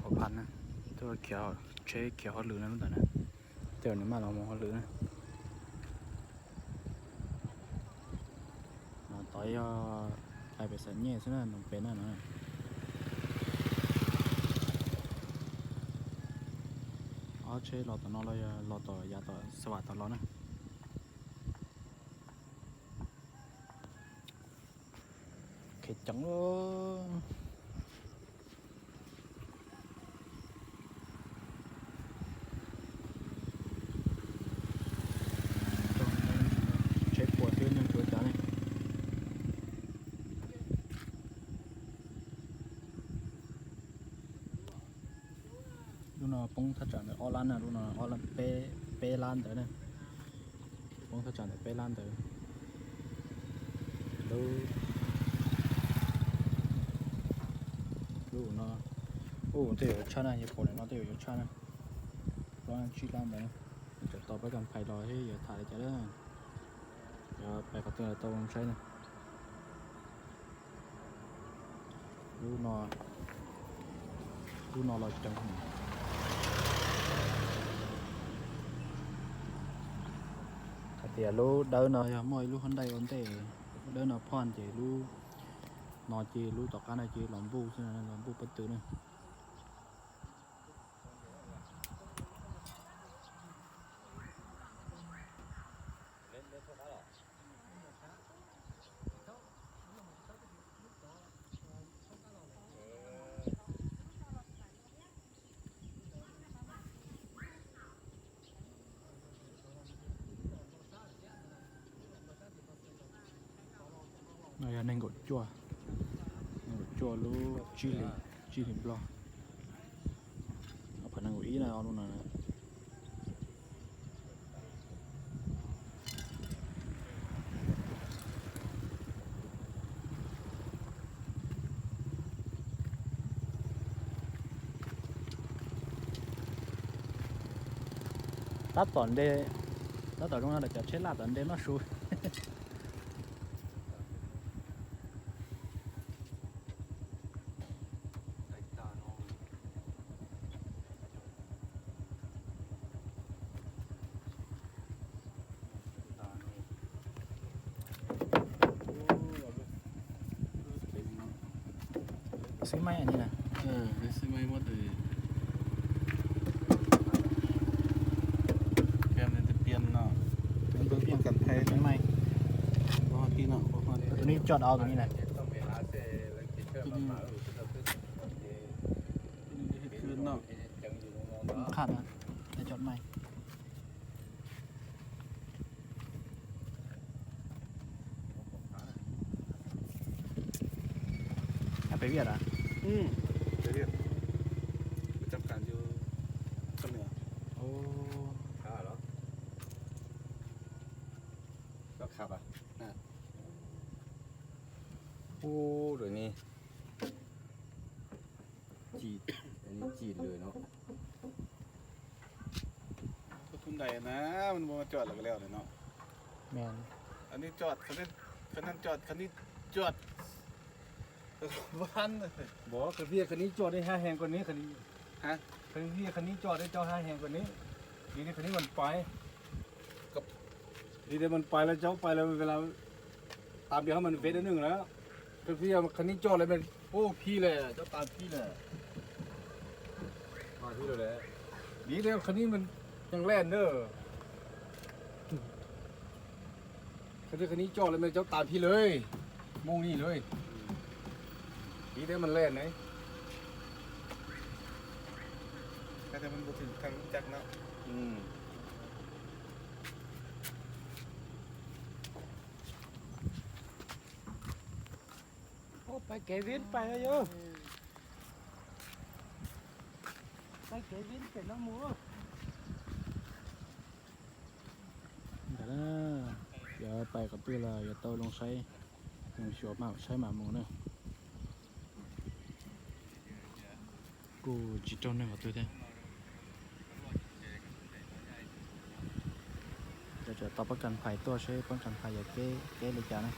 ຫົວພັນນະ ແຕ່ວ່າຂຽວ ເຊຂຽວຮອດລືນະ ຕອນນັ້ນ ແຕ່ວ່ານີ້ມາລອງມອງຮອດລືນະ. ໄປ ເອີ ໄປ ໄປສາແຍກຊະນະ ໜອງເປັນນັ້ນນະ. ເອົາ ເຊ ລໍຕໍ່ເນາະ ລໍ ລໍຕໍ່ ຢາຕໍ່ສະຫວາດຕໍ່ລໍນະ. ເຂດຈັງເອີຍ ໃຊ້ປົວຊື້ໜຶ່ງໂຕຈານນີ້. ລຸງນ້ອຍປົງທ່າຈານເດີ ອໍລັນນະ ລຸງນ້ອຍ ອໍລັນ ເປ ເປລານເດີນະ. ປົງທ່າຈານເດີ ເປລານເດີ ລຸງ ລຸງນ້ອຍ. ໂອ້ ເຕະເຈົ້ານະ ເຮັດໂປເນາະ ເຕະເຈົ້ານະ ລອງຈີລານເດີນະ. ຈະຕໍ່ໄປກັນໄພລໍ ເຮີ້ຍ ຢ່າຖ່າຍເຈົ້າເດີ ດຽວໄປກັບເຕີໂຕລົງໃຊ້ນະ. ລູກນ້ອຍ ລູກນ້ອຍລາວຈັງ ກະເຕຍລູກເດີນອ ມອຍລູກຮອນໄດອອນເຕ ເດີນອພອນເຈ ລູກນອເຈ ລູກຕໍ່ການເຈ ລອມບູຊະນະ ລອມບູປະຕູນະ. ອາ ແນງກົດຈົວ ແນງກົດຈົວ ລູກຈີລີ ຈີລີບລັອກ ເອົາພະນັງເກົ້າອີນະ ເອົາໂນ່ນນະ. ຕັດຕອນເດ ຕັດຕອນລົງນະ ດຽວຈະເຊັດລາດຕອນເດມາຊູ. ຊື້ໃໝ່ອັນນີ້ນະ ເອີ ໄດ້ຊື້ໃໝ່ໝົດເລີຍ ແຄມນີ້ຈະປ່ຽນເນາະ ມັນເບິ່ງປະກັນໄພ ປ່ຽນໃໝ່ ບໍ່ຮອດທີ່ເນາະ ບໍ່ຮອດ ໂຕນີ້ຈອດເອົາໂຕນີ້ນະ ໂຕນີ້ ໂຕນີ້ໄດ້ເຮັດຄືນເນາະ ມັນຂາດນະ ໄດ້ຈອດໃໝ່. ໄປວຽກນະ ອືມ ໄປວຽກ ປະຈຳການຢູ່ພາກເໜືອ ໂອ້ ຂ້າເນາະ ກໍຂັບອ່ະ ໂອ້ ດຽວນີ້ ຈີດ ອັນນີ້ຈີດເລີຍເນາະ ລົດຮຸນໄດນະ ມັນບໍ່ມາຈອດແລ້ວກໍແລ້ວເດເນາະ ແມ່ນ ອັນນີ້ຈອດ ຄັນນັ້ນ ຄັນນັ້ນຈອດ ຄັນນີ້ຈອດ ບໍ່ທັນ ບໍ່ ຄັນພີ່ຄັນນີ້ຈອດໄດ້ຮ້າຍແຮງກວ່ານີ້ ຄັນນີ້ ຮະ ຄັນພີ່ຄັນນີ້ຈອດໄດ້ເຈົ້າຮ້າຍແຮງກວ່ານີ້ ນີ້ ນີ້ ຄັນນີ້ມັນໄປ ກັບ ນີ້ເດ້ ມັນໄປແລ້ວ ເຈົ້າໄປແລ້ວ ເວລາຕາມດຽວໃຫ້ມັນເວັດອັນໜຶ່ງແລ້ວ ເຈົ້າພີ່ ຄັນນີ້ຈອດແລ້ວແມ່ນ ໂອ້ ພີ້ແຫຼະ ເຈົ້າຕາມພີ້ແຫຼະ ມາພີ້ແລ້ວແຫຼະ ນີ້ເດ້ ຄັນນີ້ມັນຍັງແລ່ນເດີ ຄັນ ຄັນນີ້ຈອດແລ້ວແມ່ນເຈົ້າຕາມພີ້ເລີຍ ໂມງນີ້ເລີຍ ນີ້ເດ້ມັນແລ່ນໄດ ແຕ່ມັນບໍ່ຖືກທາງຈັກເນາະ ອືມ. ໂອ້ ໄປເກວິນໄປແລ້ວໂຍ ໄປເກວິນເປັນນ້ຳໝູ ດຽວໄປກັບຕຸ້ຍລະ ຢ່າເຕົ້າລົງໃຊ້ ຍັງຊິອອກມາໃຊ້ໝາໝູເນາະ. ກູຈີໂຕໜຶ່ງເອົາຕົວແທ້ ດຽວຈະຕໍ່ປະກັນໄພຕົວະ ໃຊ້ປະກັນໄພ ຢ່າເກ້ ເກ້ເລີຍຈ້ານະ.